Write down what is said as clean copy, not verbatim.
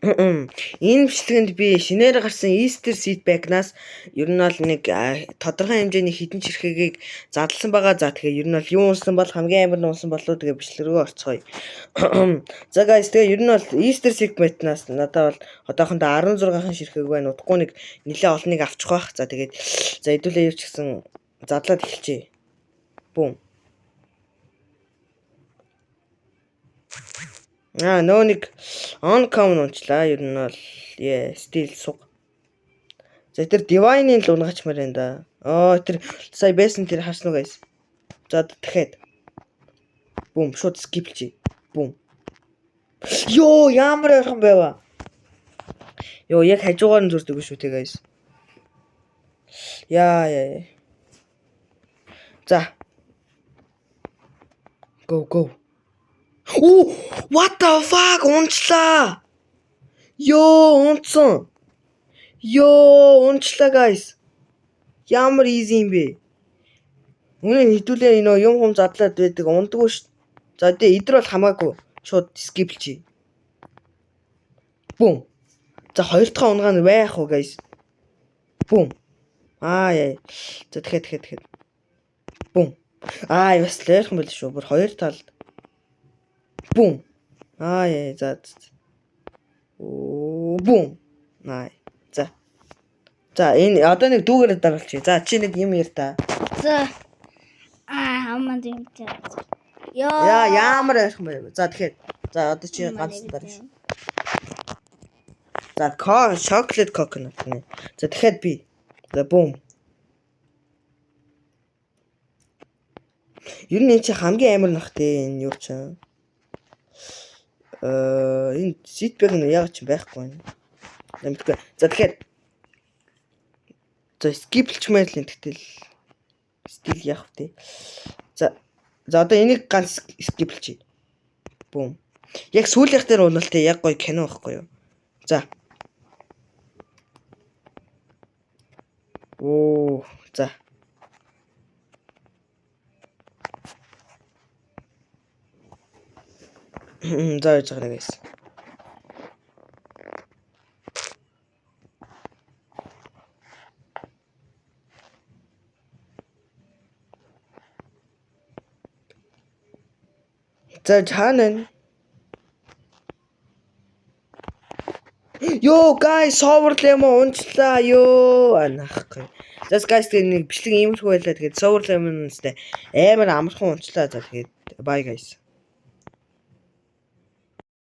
Энэ бичлэгэнд би шинээр гарсан Easter Seed Bag-наас ер нь бол нэг тодорхой хэмжээний хэдэн ширхэгийг задлсан байгаа. За, тэгээ ер нь бол юу унсан бол, хамгийн амар нь унсан болов, тэгээ бичлэг рүү орцгоё. За guys, тэгээ ер нь бол Easter Seed Bag-наас надад бол одоохондоо 16-хан ширхэг байна. Удахгүй нэг нэлээ олныг авчих байх. За, тэгээд за хэдүүлээ юу ч гэсэн задлаад эхэлчихье. Бум. Аа, нөө нэг uncommon унчлаа. Ер нь бол yeah, still суг. За, тэр divine-ийн л унгачмаар байна да. Аа, тэр сая байсан, тэр харсан уу, guys? За, дахиад. Бум, шууд skip лчи. Бум. Йоо, ямар ойрхон байва. Йоо, яг хажуугаар нь зурдаг шүү те, guys. Яа яа. За. Go, go. Оо, what the fuck, унчлаа. Йоо, унцсан. Йоо, унчлаа, guys. Ямар easy юм бэ? Үнэ хэдүүлээ нөө юм хум задлаад байдаг, ундаггүй ш. За, тэгээ эдэр бол хамаагүй шууд skip лчи. Бум. За, хоёр дахь унгаа нь байх уу, guys? Бум. Аа яа. За, дахиад, дахиад, дахиад. Бум. Аа, бас л ойрхон байл шүү. Бүр хоёр талд. Бум. Аа яа, за. Оо, бум. Най. За. За, энэ одоо нэг дүүгээрээ даруулчих. За, чи нэг юм яар та. За. Аа, хамаа юм чи. Йоо. Яа, ямар ойрхон байв. За, тэгэхээр за одоо чи ганц дараа шүү. За, ко chocolate coconut нэ. За, дахиад би. За, бум. Ер нь энэ чи хамгийн амар нах те, энэ юу чи. Энэ seed bag нь яг ч байхгүй байна. Мэдгүй. За, тэгэхээр за skip лчмээр л энэ, тэгтэл still яах вэ? За за, одоо энийг ганц skip лчий. Бум. Яг сүүлийнх дээр унал те, яг гоё кино байхгүй юу? За. Оо, за. За, яж байгаа, guys. За, чаана. Йоо, guys, sour lemon унчлаа ёо, анахгүй. За guys, тэгээ нэг бичлэг иймэрхүү байлаа. Тэгээд sour lemon үнэстэй амар амархан унчлаа. За, тэгээд bye, guys.